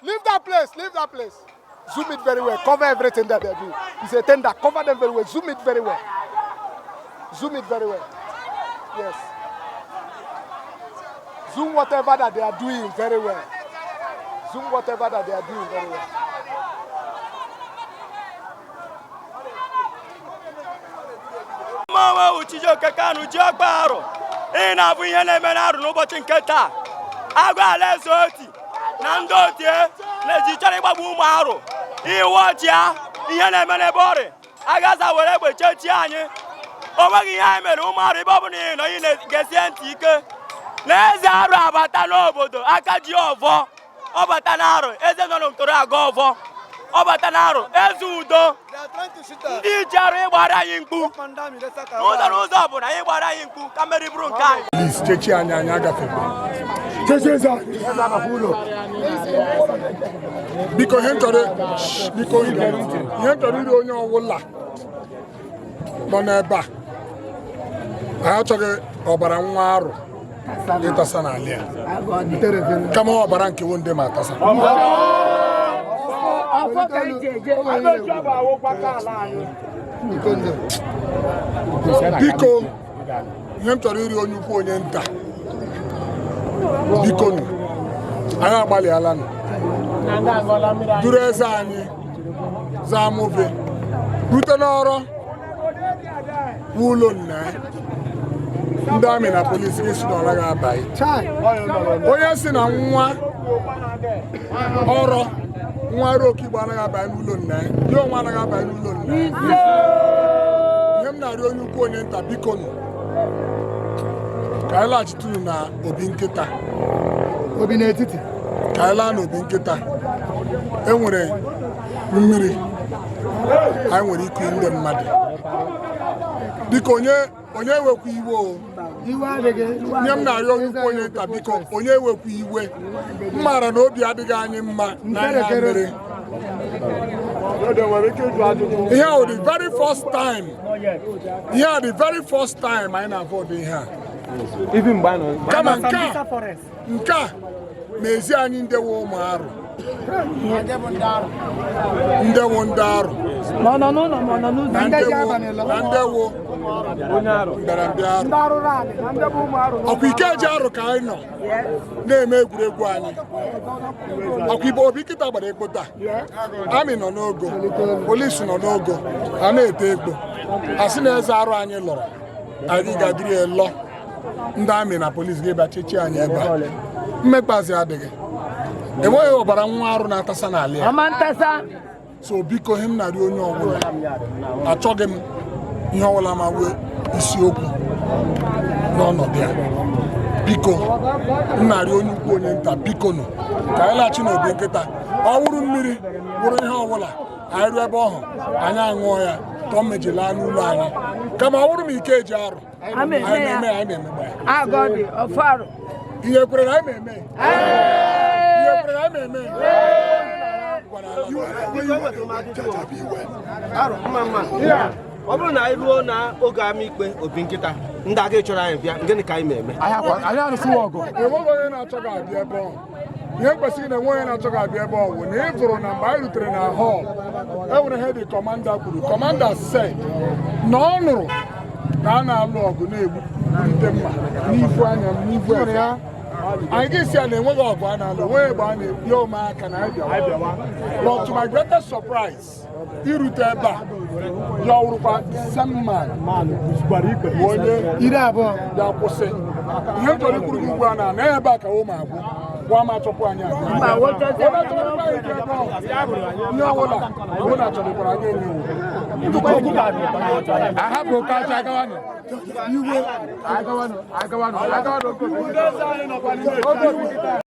Leave that place. Leave that place. Zoom it very well. Cover everything that they do. It's a tender. Cover them very well. Zoom it very well. Zoom it very well. Yes. Zoom whatever that they are doing very well. Zoom whatever that they are doing very well. Mmanwụ Chijioke Kanu ji ọgba arụ. Ị na-abụ ihe na-eme n'arụ n'ụbọchị nke taa. Agụ Alaeze Oti na ndị otie na-eji chọrọ ịgbagbu ụmụ arụ. Iwe ọchịa ihe na-eme n'ebe ọrị agaza were egbe chechie anyị. O nweghị ihe anyị mere ụmụ arụ. Ebe ọ bụla ị nọ, ị na-gesie ntị ike na eze arụ abata n'obodo aka ji ọvọ. Ọ bata n'arụ, eze nọ n'okporo aga ọvọ. Ọ bata n'arụ, eze udo. Ndị ji arụ ịgbara anyị mkpu n'ụzọ n'ụzọ ọ bụla, anyị gbara anyị mkpu ka mmeri bụrụ nke anyị. Police chechi anyị, anyị agafekwa. Biko, ihe m chọrọ, biko, ihe m chọrọ iri onye ọbụla nọ n'ebe a, anyị achọghị ọbara nwa arụ ịtasa n'ala ya, kama ọbara nke wo ndị ma atasa. Biko, ihe m chọrọ iri onye ukwu, onye nta, biko nụ, anyị agbalịala nụ duru eze anyị zaa move rute n'ọrụ ụlọ nna ya. Ndị army na polisi gị si na ọ naghị abaghị. Onye si na nwa ọrọ nwa arụ Okigbo anaghị abanye n'ụlọ nna ya, ya onwe anaghị abanye n'ụlọ nna ya. Ihe m na-arịọ onye ukwu, onye nta, biko nụ, ka anyị laghachitụrụ na obi nkịta. Obi n'etiti. Ka anyị laa n'obi nkịta. E nwere mmiri anyị nwere ike ndị mmadụ. Biko, onye onye ewekwa iwe o. Iwe adịghị. Ihe m na-arịọ onye ukwu, onye nta, biko, onye ewekwa iwe. M maara na obi adịghị anyị mma n'anya mere ihe a. The very first time, ihe a, the very first time anyị na-afụ ụdị ihe a. Kama nke a na-ezi anyị ndewo ụmụ arụ, ndewo ndị arụ Ma ọ nọ n'ụlọ, ma ọ nọ n'ụzọ. Na ndewo na ndewo mbịarambịa arụ. Ọkwa ike eji arụ ka anyị nọ na-eme egwuregwu anyị. Ọkwa ibe obi nkịta gbara ekpo taa. Army nọ n'ogo, polisi nọ n'ogo, a na-ete ekpo, a sị na eze arụ anyị lọrọ. Anyị ga-adịrị ya lọ. Ndị army na polisi ga-ebe chechi anyị ebe a. Mmekpazi adịghị, enweghị ọbara nwa arụ na-atasa n'ala ya. Ọma ntasa. So biko, ihe m na-arịọ onye ọbụla, achọghị m ihe ọbụla ma wee isiokwu n'ọnọdụ ya. Biko, m na-arịọ onye ukwu, onye nta, biko nụ, ka anyị laghachi n'obi nkịta. Ọ wụrụ mmiri, wụrụ ihe ọbụla, anyị ruo ebe ọhụ, anyị aṅụọ ya, tọọ mmeji laa n'ụlọ anyị. Kama ọ wụrụ m ike eji arụ Ama anyị eme ya. na-eme, anyị na-emegba ya. Agọdị ọfọ arụ. Ihe kwere na anyị na-eme, ihe kwere na anyị na-eme. Arụ mma mma. Ọ bụrụ na anyị ruo n'oge ama ikpe obi nkịta, ndị aga chọrọ anyị bịa, gịnị ka anyị na-eme? Enweghị onye na-achọ gị abịa ebe ọ. Ihe kwesịrị na enweghị onye na-achọ gị abịa ebe ọ bụ na ị fụrụ na mgbe anyị rutere na hall, e nwere ihe dị commander kwuru. Commander said na ọ nụrụ na a na-alụ ọgụ, na-egbu ndị mma n'ifu anya m n'ifu efe anyị. Ga-esi ya na enweghị ọgụ a na-alụ, enweghị egbe a na-ebi ome aka na anyị bịawa. But to my greatest surprise, irute ebe a, ya ọwụrụkwa same man bụ onye Iri abụọ. Bịa kwụsị. Ihe m chọrọ ikwuru gị ugbu a na ebe a ka ụmụ agwụ gwa m achọpụ anyị abịa. Mba, wotozie. Onye chọrọ anyị dị ebe ahụ, ihe ọbụla ọbụla chọrọkwara anyị enyewo. Ahapụ kacha agawanụ. Iwe agawanụ, agawanụ, agawanụ. Oge obi nkịta.